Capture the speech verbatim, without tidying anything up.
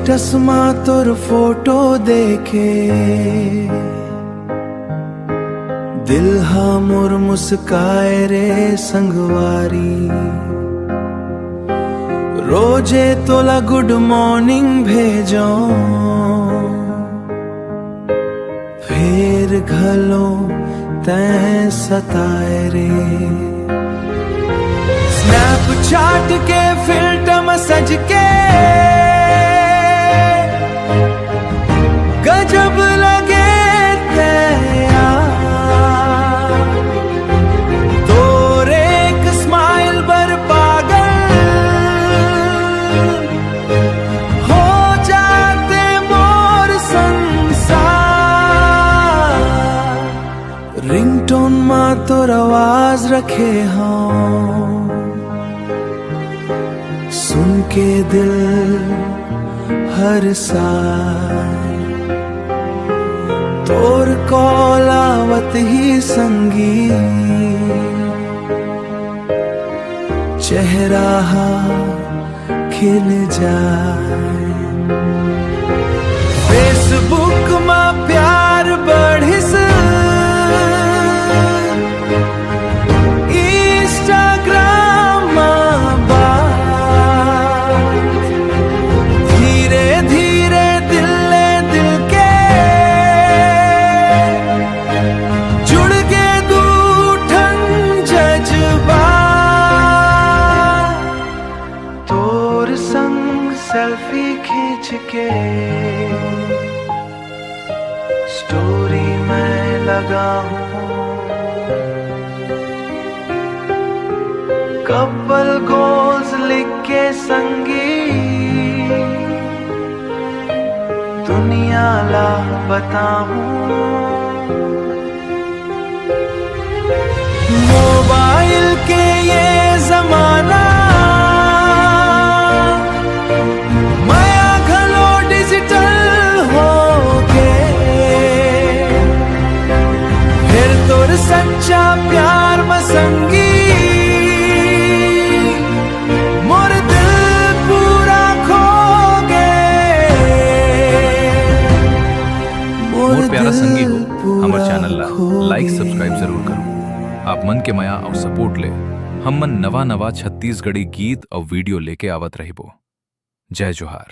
चश्मा तोर फोटो देखे, दिल हा मोर मुस्काए रे संगवारी। रोजे तोला गुड मॉर्निंग भेजो, फेर घलो तैं सताए रे। स्नैपचैट के फिल्टर म सज के गजब लगे तैं यार। तोर एक स्माइल बर पागल हो जाते मोर संसार। रिंगटोन मा तोर आवाज रखे हूँ, सुन के दिल हर साए। तोर कॉल आवत ही संगी, चेहरा हा खिल जाए। Facebook मा प्यार बढ़िस, Instagram मा बात। धीरे धीरे दिल ले दिल के जुड़ गे दू ठन जज्बा। तोर संग सेल्फी खींच के स्टोरी मैं लगा हूँ, कपल गोल्स लिख के संगी दुनिया ला बताऊं। मोबाइल के ये जमाना, मया घलो डिजिटल हो गे। फेर तोर सच्चा प्यार म संगी, मोर दिल पूरा खो गे। मोर प्यारा संगी हो, हमर चैनल ला लाइक, सब्सक्राइब जरूर करो। आप मन के मया अउ सपोर्ट ले हम मन नवा नवा छत्तीसगढ़ी गीत अउ वीडियो लेके आवत रहिबो। जय जोहार।